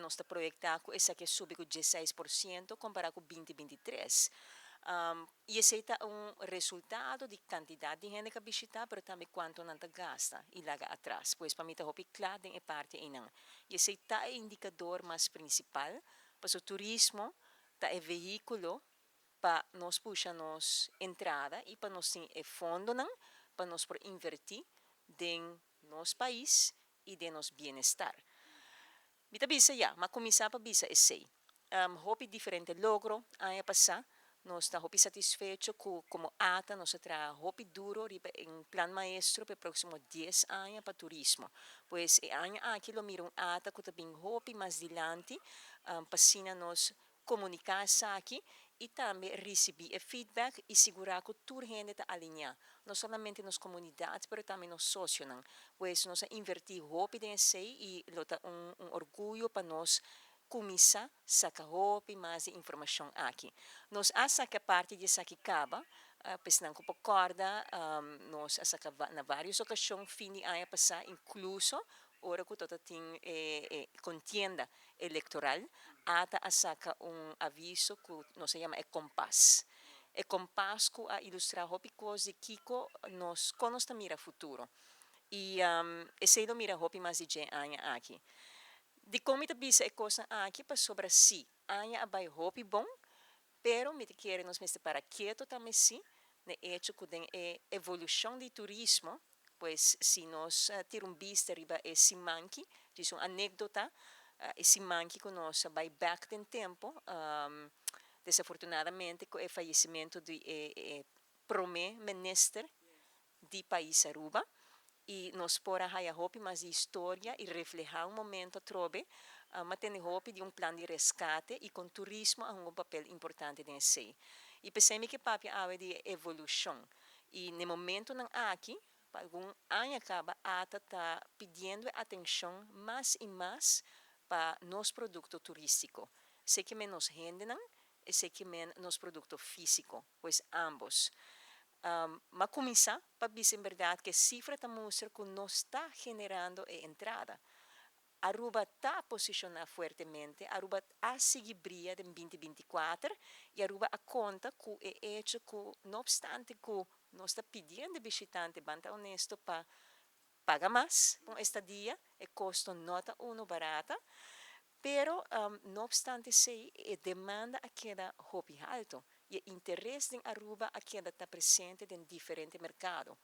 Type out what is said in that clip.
Nos ta proyecta cu esaki a subi cu 16% compara cu 2023. Y esey ta un resultado di cantidad di hende cu a bishita, pero tambe cuanto nan ta gasta y laga atras. Pues pa mi ta hopi cla den e parti eynan. Y esey ta e indicador mas principal, pasobra turismo ta e vehiculo pa nos pusha nos entrada y pa nos tin e fondonan pa nos por inverti den nos pais y den nos bienestar. Mi ta bisa ya, m'a cuminsa pa bisa esey. Hopi diferente logro aña pasa. Nos ta hopi satisfecho cu como ATA nos a traha hopi duro riba un plan maestro pa e proximo 10 aña pa turismo. Pues e aña aki lo mira un ATA cu ta bin hopi mas dilanti pa asina nos comunica esaki y tambe ricibi e feedback y sigura cu tur hende ta alinea. No solamente nos comunidad, pero tambe nos socionan. Pues nos a inverti hopi den esey y lo ta un orguyo pa nos cuminsa saca hopi mas di informacion aki. Nos a saca parti di esaki caba, pues nan cu por corda, nos a saca na varios ocasion fin di aña pasa, incluso ora cu tabatin contienda electoral, ATA a saca un aviso cu nos ta yama e kompas. E kompas cu a ilustra hopi cos di kico nos con nos ta mira futuro. Y esey lo mira hopi mas di dje aña aki. Di con mi ta bisa e cosnan aki? Pasobra si, aña a bay hopi bon, pero mi ta kere nos mester para keto tambe si, na hecho cu den e evolucion di turismo. Pues si nos tira un bista riba e siman aki, djis un anecdota, e siman aki cu nos a bay back den tempo, desafortunadamente cu e fallecimento di e prome minister di pais Aruba, y nos por a haya hopi mas di historia y refleha un momento atrobe, m'a tende hopi di un plan di rescate y con turismo a hunga un papel importante den esey. Y pesey mi ke papia awe di evolucion. Y na momentonan aki, pa algun aña caba, ATA ta pidiendo atencion mas y mas pa nos producto turistico. Esey ke men nos hendenan, esey ke men nos producto fisico, pues ambos. M'a cuminsa pa bisa en berdad cu cifra ta mustra cu nos ta generando e entrada. Aruba ta posiciona fuertemente, Aruba a sigui briya den 2024 y Aruba a conta cu e hecho cu, no obstante cu nos ta pidiendo bishitante, ban ta honesto, pa paga mas un estadia, e costo no ta uno barata, pero no obstante esey, e demanda a keda hopi halto y e interes den Aruba a keda ta presente den diferente mercado.